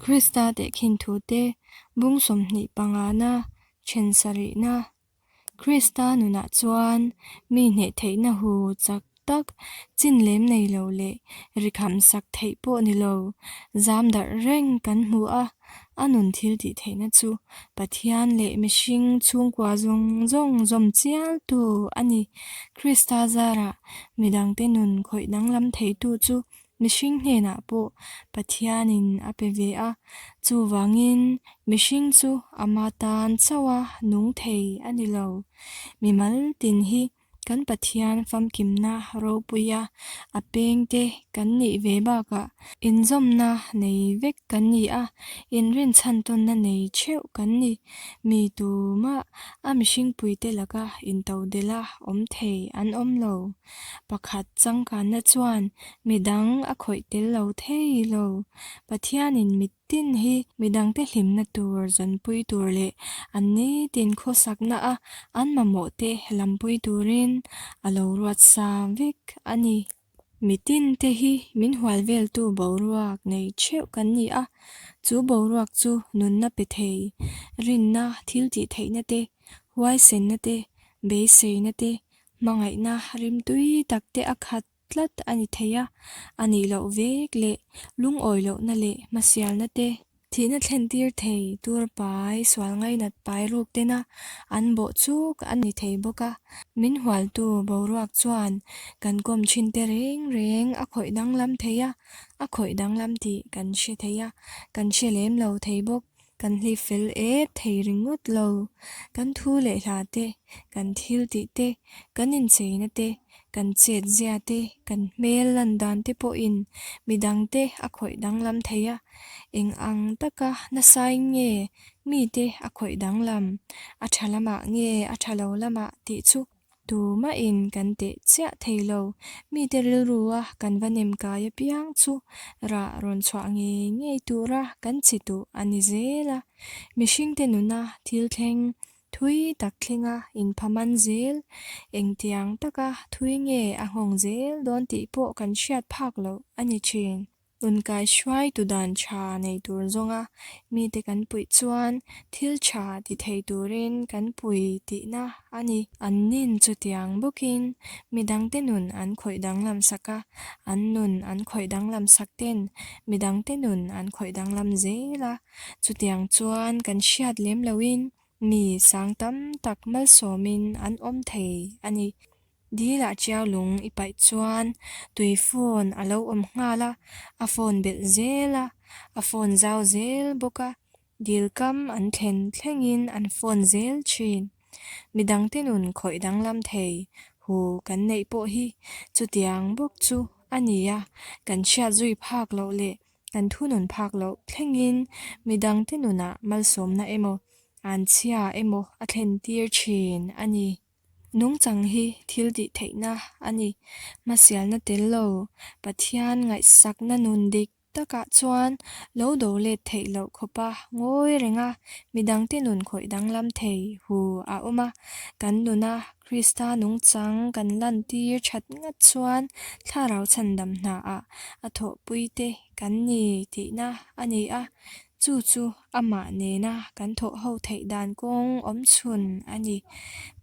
Krista tehkhin thute bung 20 pangana then sarihna. Krista nunah chuan mi hneh theihna hu chak tak, chin lem nei lo leh ri kham sak theih pawh ni lo, zam darh reng kan hmu a. A nun thil tih theihna chu Pathian leh mihring chhungkua zawng zawng zawm chialtu a ni. Krista zarah midangte nun khawih danglam theitu chu Mihring hnenah pawh Pathianin a pe ve a, chuvangin mihring chu ama tan chauha nung thei a ni lo. Mimal tin hi kan Pathian famkimna ropuia a pengte kan nih ve bakah inzawmna nei vek kan ni a, inrinchhan tawnna nei theuh kan ni. Mi tumah a mihringpuite laka intodelh a awm thei an awm lo. Pakhat changkanna chuan midang a khawih tel lo thei lo. Pathianin mitin hi midangte hlimna tur zawnpui tur leh an nitin khawsakna a an mamawhte lampui turin a lo ruat sa vek a ni. Mitin te hi min hual veltu boruak nei theuh kan ni a, chu boruak chu nunna pe thei, rinna thil tih theihna te, huaisenna te, beiseina te, Hmangaihna rimtui tak te a khat tlat a ni thei a, a nih loh vek leh lungawi lohna leh hmasialna te, thihna thlentir thei tur pai sual ngainat pai ruk tena an bawh chuk a ni thei bawk a. Min hualtu boruak chuan kan kawm thin te reng reng a khawih danglam thei a, a khawih danglam tih kan hre thei a, kan hre lem lo thei bawk. Kan hlip fel ep thei ringawt lo. Kan thu leh hla te, kan thil tih te, kan incheina te, kan chet zia te, kan hmel lan dan te pawhin midangte a khawih danglam thei a. Eng ang taka nasain nge mite a khawih danglam, a tha lamah nge a tha lo lamah tih chu Tumahin kan teh chiah thei lo. Mite rilrua kan va nem kai apiang chu rah rawn chhuah ngei ngei tura kan chi tuh a ni zel a. Mihringte nuna thil thleng thui tak thlenga inphaman zel, engtiang taka thui nge a nghawng zel dawn tih pawh kan hriat phak loh a ni thin. Unkai hruaitu dan tha nei tur zawnga mite kan puih chuan thil tha ti thei turin kan pui tihna a ni. An nin chutiang bawkin midangte nun an khawih danglam sak a, an nun an khawih danglam sak ten midangte nun an khawih danglam zel a. Chutiang chuan kan hriat lem lohin mi sang tam tak malsawmin an awm thei a ni. Dilah chiau lung i paih chuan tui phone a lo awm nghal a, a phone belh zel a, a phone zau zel bawk a, dil kam an thlen thlengin an phone zel thin. Midangte nun khawih danglam thei hu kan neih pawh hi chutiang bawk chu a ni a, kan hriat zui phak loh leh kan thunun phak loh thlengin midangte nunah malsawmna emaw anchhia emaw a thlen tir thin a ni. Nungchang hi thil tih theihna a ni. Hmasialna tel lo, Pathian ngaihsakna nun dik takah chuan lo do let theih loh khawpa ngawi renga midangte nun khawih danglam thei hu a awm a. Kan nuna Krista nungchang kan lantir that ngat chuan thlarau chhandam hnaah a thawhpuite kan ni tihna a ni a. Chu chu amah nena kan thawh ho theih dan kawng awm chhun a ni.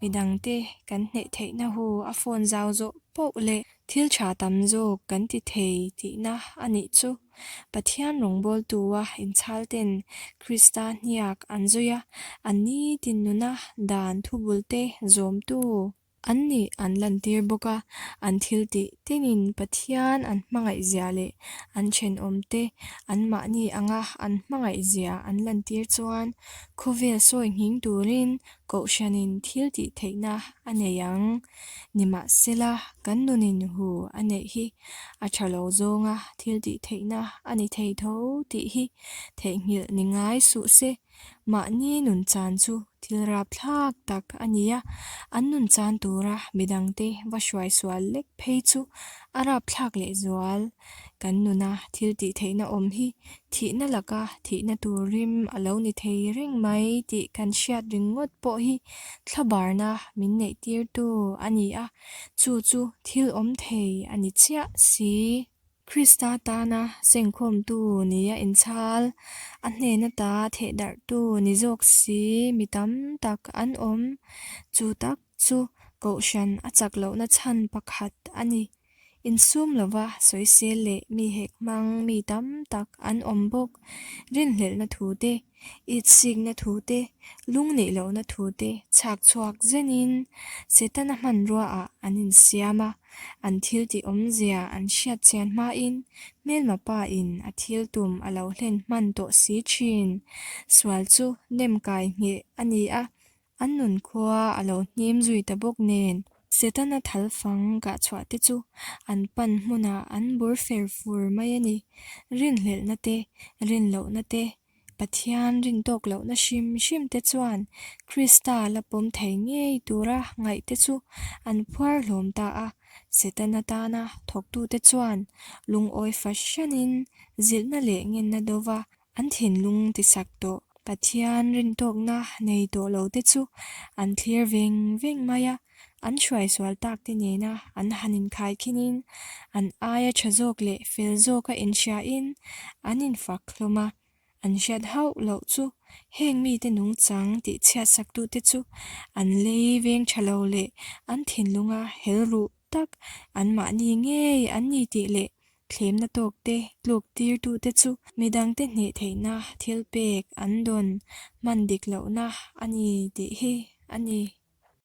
Midangte kan hneih theihna hu a phone zau zawh poh leh thil tha tam zawk kan ti thei tihna a nih chu. Pathian rawngbawltua inchhal ten Krista hniak an zui a, an nitin nuna dan thubulte zawmtu. An nih an lantir bawk a, an thil tih tinin Pathian an hmangaih zia leh an thenawmte anmahni anga an hmangaih zia an lantir chuan khawvel sawi nghing turin Kohhranin thil tih theihna a nei ang. Nimahsela, kan nunin hu a neih hi a tha lo zawnga thil tih theihna a ni thei tho tih hi theihnghilh ni ngai suh se. Mahni nun chan chu thil rapthlak tak a ni a, an nun chan tura midangte va hruai sual lek phei chu a rapthlak lehzual. Kan nuna thil tih theihna awm hi thihna laka thihna tur rim a lo ni thei reng mai tih kan hriat ringawt pawh hi thlabarna min neihtirtu a ni a, chu chu thil awm thei a ni chiah si. Krista tana sengkhawmtu nia inchhal, a hnena ta thehdarhtu ni zawk si mi tam tak an awm. Chu tak chu Kohhran a chak lohna chhan pakhat a ni. Insum lova sawisel leh mi hek hmang mi tam tak an awm bawk. Rinhlelhna thu te, itsikna thu te, lungnih lohna thu te chhak chhuak zenin Setana hmanruaah an insiam a, an thil tih awmzia an hriat chian hmain hmelma pa in a thil tum a lo hlen hman tawh si thin. Sual chu nem kai ngheh a ni a, An nun khua a lo hnim zui ta bawk nen, Setana thal fang kah chhuah te chu an pan hmunah an bur fer fur mai a ni. Rinhlelhna te, rinlohna te, Pathian rin tawk lohna hrim hrim te chuan Krista la pawm thei ngei tura ngaih te chu an phuar hlawm ta a. Setana tana thawktute chuan lungawi fahranin zilhna leh ngenna dova An thinlung tisak tawh Pathian rintawkna nei tawh lo te chu an thlir veng veng mai a, an hruaisual tak te nena an han inkhai khinin an aia tha zawk leh fel zawka inhriain an infak hlawm a. An hriat hauh loh chu heng mite nungchang tihchhiatsaktute chu an lei veng tha lo leh an thinlunga hel ruh tak anmahni ngei an ni tih leh Thlemna tawkte tluk tirtute chu midangte hneh theihna thil pek an dawn hman dik lohna a ni tih hi a ni.